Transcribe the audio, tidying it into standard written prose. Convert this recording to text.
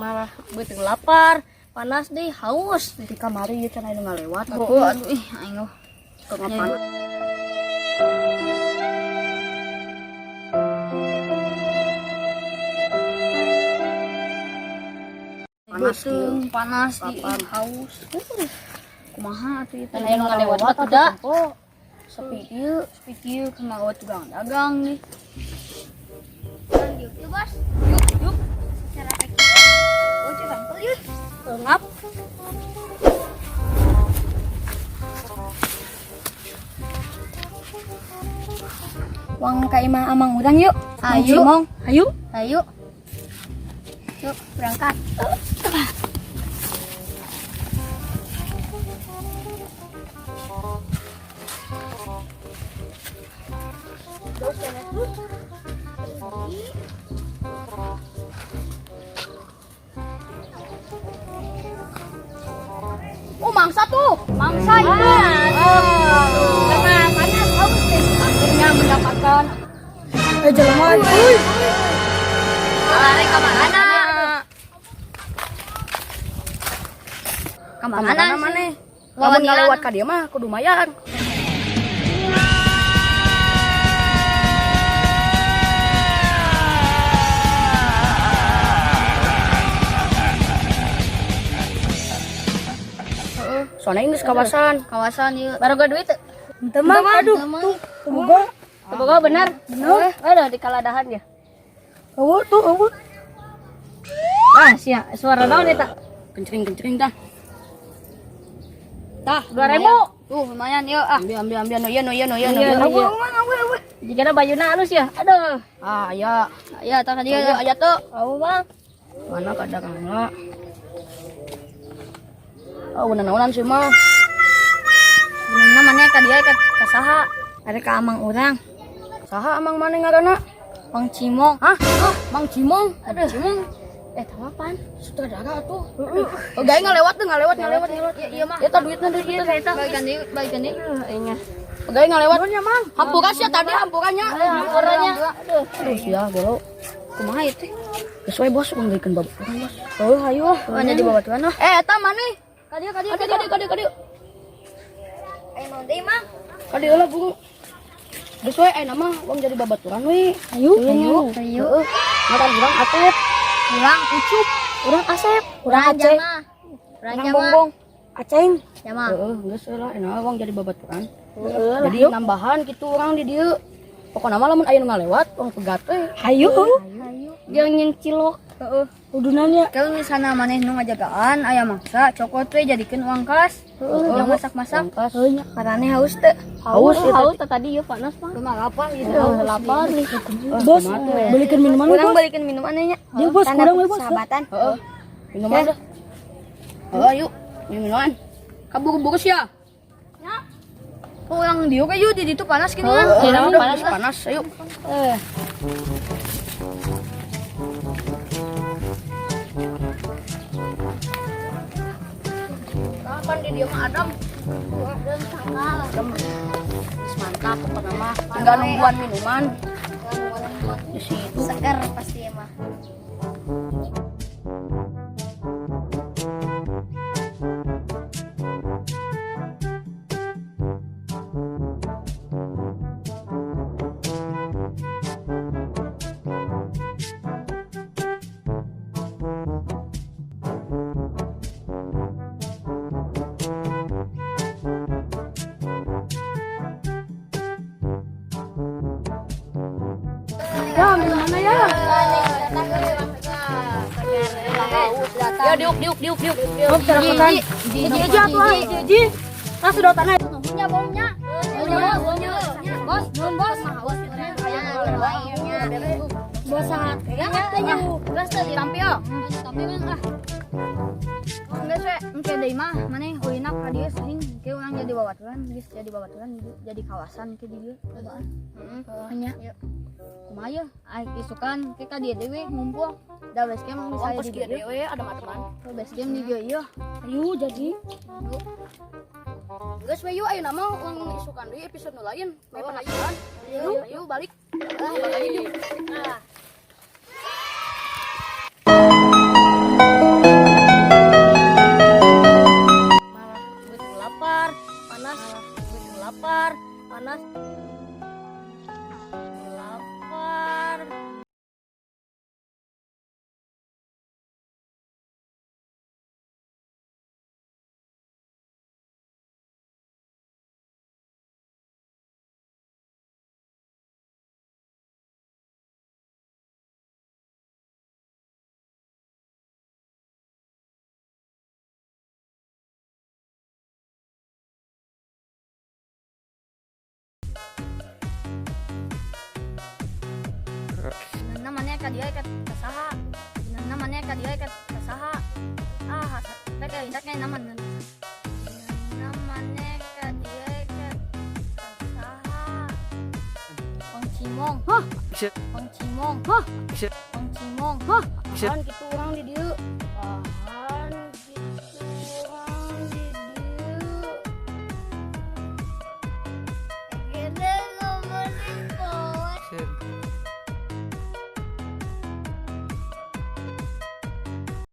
Malah beuteung lapar, panas deh, haus. Di kamari ieu can aya nu ngalewat. Oh, aduh ih aing oh. Kapan? Panas Beuteung panas di Lapar. haus. Kumaha atuh ieu teh? Can aya nu ngalewat atuh da. Sepi ieu. Sepi kieu kena lewat tukang dagang nih. Yuk, yuk, Bos. Yuk, yuk. Secara Oh, cirangkel yuk. Ngap. Wang ka imah amang urang yuk. Mang Ayo. Cimong. Ayo. Ayo. Yuk, berangkat. Oh, mangsa tuh. Mangsa itu. Karena panas haus deh. Akhirnya mendapatkan Eh jelema. Uy. Lari ke mana? kemana Kamana maneh? Lamun ngalewat ka dieu mah kudu mayar. Soalnya ini kawasan. Kawasan yuk. Baru gak duit. Henteu mah, aduh, tuh, boga. Boga benar. Benar. Aduh di kaladahan ya. Eueuh tuh, eueuh. Ah, sia, suara naon eta? Kencring-kencring tah. Tah, 2000. Tuh, lumayan yuk ah. Ambil ambil ambil nu ieu nu ieu nu ieu nu Iya, ieu. nu ieu. Eueuh, eueuh. Jika bajuna halus ya. Aduh. Ah, aya. Ya, tak dia. Aya aya tuh. Au, Bang. Mana kadangna? Oh, bener-beneran sih mah. Benerna mana ka dia ka saha? Ada ka amang urang. Saha amang mana ngaranna? Mang Cimong. Hah? Hah? Mang Cimong. Aduh. Cimong. Eh, tahu apaan? Sutradara atuh. Heeh. Oh, gae ngalewat tuh, ngalewat, ngalewat, ngalewat. Iya, iya mah. Eta duitna duitna eta. Balikan deui, balikan deui. Aingnya. Gae ngalewat. Mang. Hampura sia tadi hampurannya. Hampurannya. Aduh. Aduh sia gelo. Kumaha itu? Geus we bos, urang gaekeun babaturan bos. Oh, hayu ah. Oh, jadi babatuan ah. Eh, eta maneh? Ka dieu, ka dieu, Kadieu kadieu kadieu kadieu. Ayo naon deui, Mang? Kadieu lah buru. Geus we ayeuna mah urang jadi babaturan we. Ayo. Ayo. Ayo. Heeh. Ngaran urang Atep. Urang Ucup. Urang Asep. Urang Aceh. Jama. Urang Urang Jama. Bongbong. Aceng. Jama. Heeh, geus we lah ayeuna urang jadi babaturan. Heeh lah. Jadi nambahan gitu orang di dieu. Pokokna mah lamun aya nu ngalewat urang pegat we. Hayu. Jangan yang cilok. Heeh. Udunannya. Kalau misalnya maneh nu ngajagaan aya mangsa, cokot we jadikeun uang kas. Heeh. Urang masak-masak. Kas. Heuh nya. Karane haus teu. Haus Haus, haus tadi ya panas, Bang. Kumaha apa gitu. Aduh, lapar nih. Bos, belikan minuman Urang bos. balikin minuman nya. Dia bos, Tanda kurang we bos. persahabatan. Heeh. Minuman dah. Heeh, yuk. Minuman. Kaburu-buru sia. Oh, urang dieu ke yuk di ditu panas gini kan. Heeh, Udah, panas lah. panas, ayo. Eh. Kapan di dieu mah Adam? Adem. Geus mantap pokokna mah. Tinggal nungguan minuman. Di situ. Seger pasti emang. Ya, minumannya ya. Ya diuk diuk diuk diuk. Bos, carakotan. Hiji hiji atuh ah, hiji hiji. Nah, sedotanna. Baunya baunya. Baunya baunya. Bos, nuhun bos. Bos saat. Ya, nya. Geus teu ditampil. Tampil ah. Geus we, engke deui mah maneh ulina ka dieu sering ke urang jadi babaturan, geus jadi babaturan jadi kawasan ke di dieu. Heeh. Nya. Kumaha ye? Ai isukan ke ka dieu deui we ngumpul. Da base camp bisa Ongkos di kieu dieu. deui we adem-ademan. Base camp di dieu ieu. Ayo jadi. Geus we yuk ayeuna mah urang isukan deui episode nu lain. Meh penasaran. Ayo, ayo balik. Balik. Ah. ka dieu ka ka saha? Benerna maneh ka dieu ka ka saha? Ah, rek rek nama benerna maneh ka dieu ka ka saha? Pang Cimong. Hah? Pang Cimong. Hah? Pang Cimong. Hah? Kan kitu urang di dieu. Ah,